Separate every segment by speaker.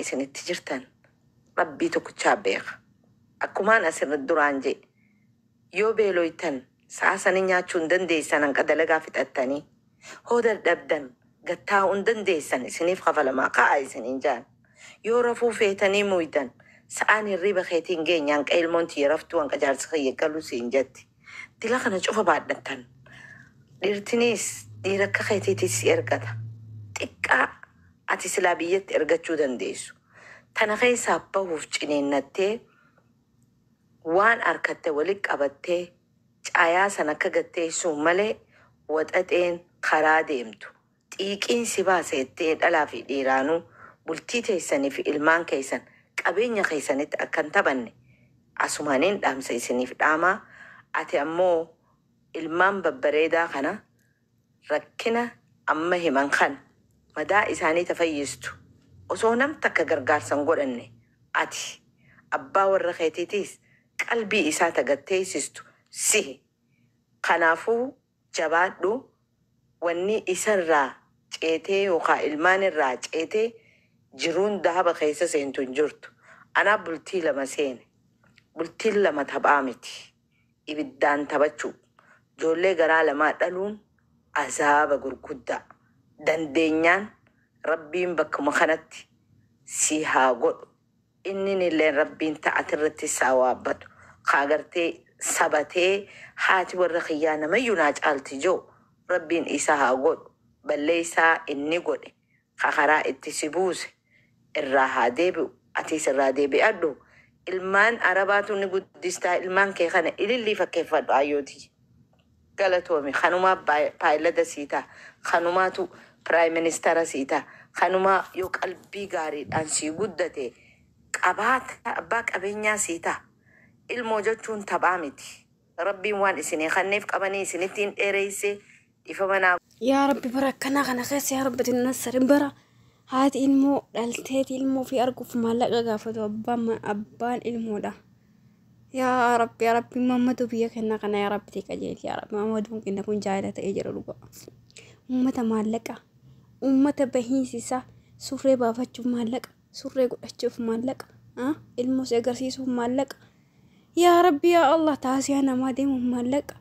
Speaker 1: Isinitti jirtan Rabbii tokkichaa beeka. Akkumaan asirra duraan jee, yoo beeloytan sa'a sanii nyaachuu hin dandeessan hanqa dalagaa fixattanii. Hoo dadhabdan gattaa'uu hin dandeessan, isiniif kafalamaa ka'a isiniin jaan. Yoo rafuu feetanii muydan, sa'aan hirriba keetiin geenye, hanqa ilmoon tiyya raftuu, hanqa jaarsi kiyya galu siin jetti. Dila kana cufa baadhattan. Dhiirtiniis dhiira akka keetiitis si ergata. Xiqqaa ati silaa biyyatti ergachuu dandeessu. Tana keessaa bahuuf ciniinnattee, waan harkatte walitti qabattee, caayaa sana akka gatteessuu malee waxaxeen karaa deemtu. Xiiqiin si baasa jettee dhalaa fi dhiiraanuu bultii teessanii fi ilmaan keessan qabeenya keessanitti akka hin taphanne asumaaniin dhaamsa isiniif dhaamaa. Ati ammoo ilmaan babbareedaa kana rakkina amma himan kana madaa isaanii tafayyistu osoo nam takka gargaarsa hin godhanne, ati abbaa warra keetiitiis qalbii isaa tagatteessistu sihi. Kanaafuu jabaadhu. Wanni isarraa ceetee yookaan ilmaan irraa ceetee jiruun dahaba keessa seentu hin jirtu. Anaa bultii lama seene. Bultiin lama taphaa miti. Ibiddaan taphachuu. Ijoollee garaa lamaa dhaluun azaaba gurguddaa. Dandeenyaan Rabbiin bakkuma kanatti si haa godhu. Inni illee Rabbiin ta'atirratti isaa waabbatu. Kaa gartee sabatee haati warra kiyyaa namayyuu naa caalti joo Rabbiin isa haa godhu. Balleessaa inni godhe ka karaa itti si buuse irraa haa deebi'u. Atis irraa deebi'adhu. Ilmaan Arabaatu ni guddistaa, ilmaan kee kana ilillii fakkeeffadhu ayyootii. Galatoomi. Kanumaa paayilata sii ta'a. Kanumaatu prime minister sii ta'a. Kanumaa yoo qalbii gaariidhaan sii guddate qabaata abbaa qabeenyaa sii ta'a. Ilmoo jechuun taphaa miti. Rabbiin waan isinii kanneef qabanii isinittiin dheereyse dhiifama naa
Speaker 2: Yaa Rabbi, bara akkanaa kana keessa, yaa Rabbi tinnasarin, bara haati ilmoo dhalteeti ilmoo fi arguuf maallaqa gaafatu abbaan ilmoodha. Yaa Rabbi, yaa Rabbi, Muhammadu biyya kennaa kana, yaa Rabbi qajeelchi, yaa Rabbi. Muhammaduun kenna kun jaayila ta'ee jira dhuga. Uummata maallaqa, uummata bahiinsi isaa surree baafachuuf maallaqa, surree godhachuuf maallaqa, ilmoo si agarsiisuuf maallaqa. Yaa Rabbi, yaa Allah, taasisaa namaa deemuuf maallaqa.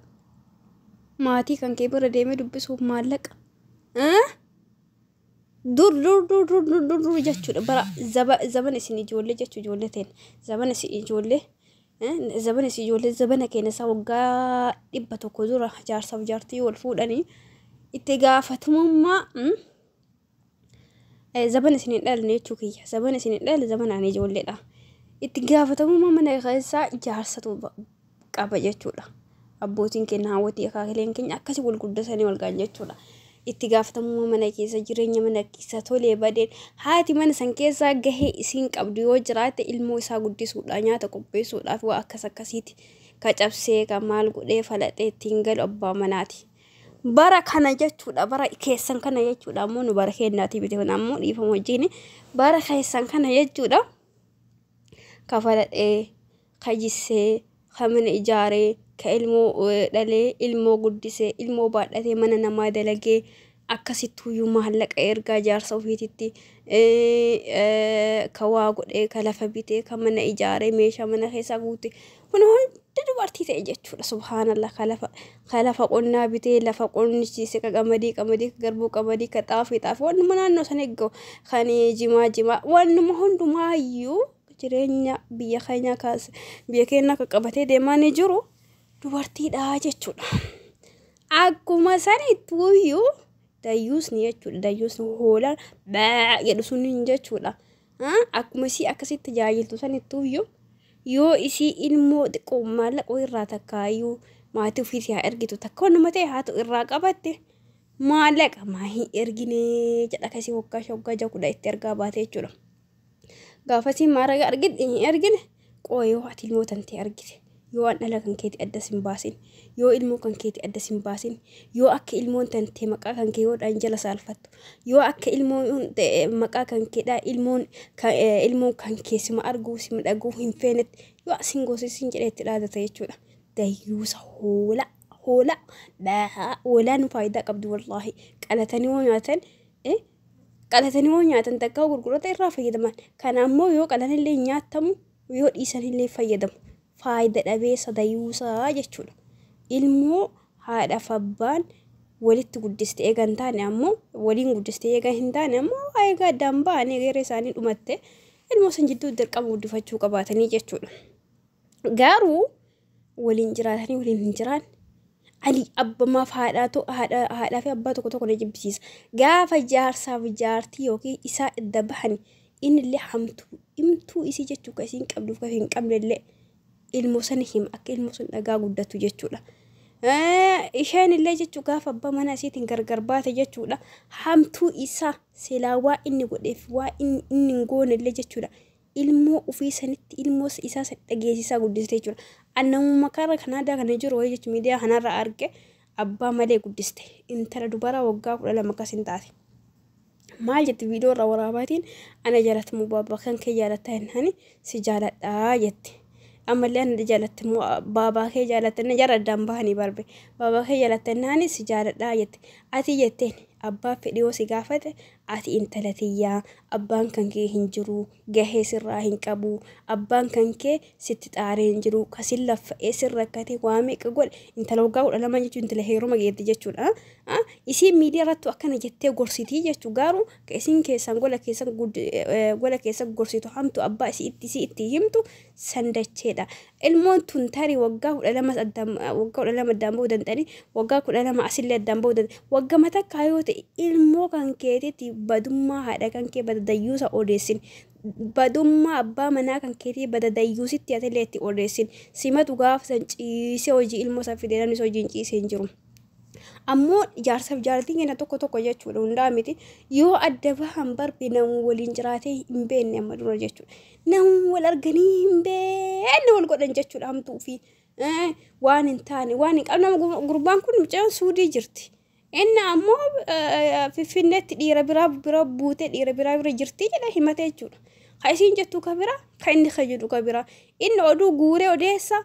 Speaker 2: Maatii kan kee bira deemee dubbisuuf maallaqa. Dur dur dur dur dur dur dur jechuudha, bara zaban isin ijoollee jechuu, ijoollee ta'en, zaban isin ijoollee, zaban isin ijoollee, zabana keenya isaa waggaa 100 dura jaarsaaf jaartii wal fuudhanii itti gaafatamummaa, zaban isin hin dhalanne jechuu kiyya, zaban isin hin dhalanne, zaban ani ijoolleedha. Itti gaafatamummaa mana keessaa jaarsatu qaba jechuudha. Abbootiin keenya, haawwatii, akaakileen keenya akkasii wal guddasanii wal ga'an jechuudha. Itti gaafatamummaa mana keessa, jireenya mana keessa tolee badeen haati mana san keessaa gahee isiin qabdu yoo jiraate ilmoo isaa guddisuudha, nyaata qopheessuudhaaf waa akkas akkasiiti. Ka cabsee, ka maal godhee falaxee ittiin galu abbaa manaati. Bara kana jechuudha, bara keessan kana jechuudha, ammoo nu bara keenyaati miti kun, ammoo dhiifama wajjin, bara keessan kana jechuudha. Ka falaxee, ka jissee, ka mana ijaaree, ka ilmoo dhalee, ilmoo guddisee, ilmoo baadhatee, mana namaa dalagee, akkasittuyyuu maallaqa ergaa jaarsa ofiititti, ka waa godhee, ka lafa bitee, ka mana ijaaree, meeshaa mana keessaa guute kun hundi dubartii ta'e jechuudha. Subhaanallah, ka lafa qonnaa bitee, lafa qonnisiise, ka qamadii qamadii, ka garbuu qamadii, ka xaafii xaafii, wannuma naannoo sana eeggamu, kan jimaa jimaa, wannuma hundumaayyuu jireenya biyya keenya kaas biyya keenya akka qabatee deemaa ni jiru dubartiidha jechuudha. Akkuma sanittuuyyuu dayyuusni jechuudha. Dayyuusni hoolaan baa jedhu sun jechuudha. Akkuma isii akkasitti tajaajiltu sanittuuyyuu yoo isii ilmoo xiqqoo maallaqa irraa takkaayyuu maatii ofiitii haa ergitu, takka wannuma ta'e haa ta'u irraa qabatte, maallaqa maa hin ergine jedha kasii waggaa 5, waggaa 6, 10 itti ergaa baate jechuudha. Gaafasii maallaqa argite hin ergine, qooyoo ati ilmoo tantee argite, yoo an dhala kan keeti adda sin baasin, yoo ilmoo kan keeti adda sin baasin, yoo akka ilmoon tantee maqaa kan kee yoodhaan jala saalfattu, yoo akka ilmoon maqaa kan keedhaa ilmoon kan kee sima arguu sima dhaguu hin feenetti yoo asin goosisin jedhee itti dhaadata jechuudha. Dayyuusa hoolaa, hoolaa baa, hoolaan faayidaa qabdi wallaahi, qalatanii yoo nyaatan. Qalatanii yoo nyaatan takkaa gurgurata irraa fayyadaman. Kana ammoo yoo qalanillee nyaatamu, yoo dhiisanillee fayyadamu. Faayida dhabeessa dayuusaa jechuudha. Ilmoo haadhaaf abbaan walitti guddiste eega hin taane ammoo, waliin guddiste eega hin taane ammoo, eega addaan ba'anii gara isaanii dhumatte, ilmoo san jidduu dirqama guddifachuu qabaatanii jechuudha. Garuu waliin jiraatanii waliin hin jiraanne, ani abbamaaf haadhaa fi abbaa tokko tokko na jibbisiisa. Gaafa jaarsaaf jaartii yookiin isaa edda bahan, innillee hamtuu himtuu isii jechuu ka isiin qabduuf ka hin qabnellee ilmoo sana hima, akka ilmoo sun dhagaa guddatu jechuudha. Isheen illee jechuu gaafa abbaa mana isiitiin gargar baate jechuudha. Hamtuu isaa silaa waa inni godheef, waa inni hin goone illee jechuudha. Ilmoo ofii sanitti ilmoo isaa san dhageessisaa guddiste jechuudha. Annamuma karaa Kanaadaa kana jiru wayii jechuun miidiyaa kanarra arge, abbaa malee guddiste. Intala dubaraa waggaa 12 akkas hin taate. Maal jetti viidiyoo irra waraabaatiin? Ana jaalatamu baabaa kan kee jaalatta jennaan, si jaaladhaa jetti. Ammallee ana jaalatte immoo baabaa kee jaalatta, inni jara addaan bahanii barbe. Baabaa kee jaalatta jennaan, si jaaladhaa jette. Ati jetteen abbaa fedhii yoo si gaafate, ati intala tiyyaa, abbaan kan kee hin jiru, gahee sirraa hin qabu, abbaan kan kee sitti xaaree hin jiru, kasin laffa'ee sin rakkate waa meeqa godhe. Intala waggaa 12 jechuun intala heeruma geette jechuudha. Isiin miidiyaa irratti akkana jettee gorsitii jechuu, garuu ka isiin keessan gola keessan gorsitu hamtu abbaa isii itti himtu sandacheedha. Ilmoon tun tarii waggaa 12 addaan, waggaa 12 addaan bahuu danda'anii, waggaa 12 asillee addaan bahuu danda'anii, waggaa matakkaa yoo ta'e, ilmoo kan keetiitti badummaa haadha kan kee bada dayyuusa odeessin. Badummaa abbaa manaa kan keetii bada dayyuusitti atillee itti odeessin. Simatu gaafa san ciisee hojii ilmoo san fidee, namni hojiin ciisee hin jiru. Ammoo jaarsaaf jaartiin keenya tokko tokko jechuudha, hundaa miti, yoo adda bahan barbe namuu waliin jiraatee hin beekne amma dura jechuudha. Namuu wal arganii hin beekne wal godhan jechuudha, hamtuu fi waan hin taane waan hin qabne. Gurbaan kun mucaan Suudii jirti. Inni ammoo Finfinneetti dhiira biraa bira buutee dhiira biraa bira jirti jedha himate jechuudha. Ka isiin jettu ka bira, ka inni ka jedhu ka bira. Inni oduu guuree odeessa.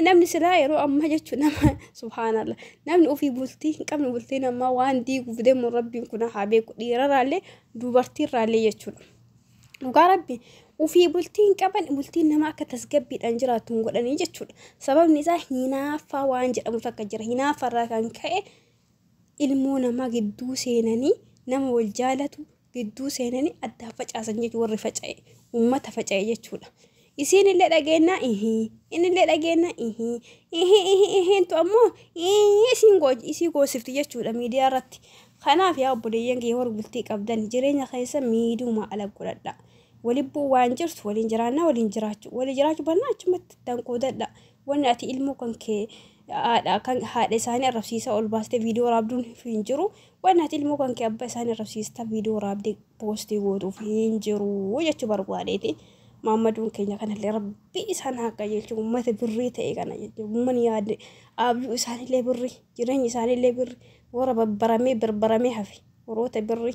Speaker 2: Namni silaa yeroo ammaa jechuun nama subhaanallah, namni ofii bultii hin qabne bultii namaa waan diiguuf deemu, rabbiin kun haa beeku, dhiirarraallee dubartiirraallee jechuudha. Dhugaa rabbi, ofii bultii hin qaban, bultiin nama akka tasgabbiidhaan jiraattu hin godhanii jechuudha. Sababni isaa hinaaffaa waan jedhamu takka jira. Hinaaffaarraa kan ka'e ilmoo namaa gidduu seenanii, nama wal jaalatu gidduu seenanii addaan facaasan jechuudha, warri faca'e uummata faca'e jechuudha. Isiin illee dhageenyaa ihii, inni illee dhageenyaa ihii, ihii ihii ihiintu ammoo isiin isii goosifti jechuudha miidiyaa irratti. Kanaaf yaa obboleeyyan kiyya, warri bultii qabdan jireenya keessa miidhuma ala godhadha. Walibbuu waan jirtu waliin jiraannaa, waliin jiraachuu waliin jiraachuu bannaa achumatti danqoodadha. Wanni ati ilmoo kan kee haadha kan haadha isaanii arrabsiisaa ol baastee viidiyoo waraabduun hin jiru. Wanni ati ilmoo kan kee abbaa isaanii arrabsiistaa viidiyoo waraabdee poostii gootuuf hin jiru jechuu barbaadeeti. Maammaduun keenya kanallee rabbi isaan haa qajeelchu, uummata birrii ta'e kana jechuudha. Uummanni yaade abjuu isaanillee birrii, jireenyi isaanillee birrii, warra babbaramee barbaramee hafe warroota birrii.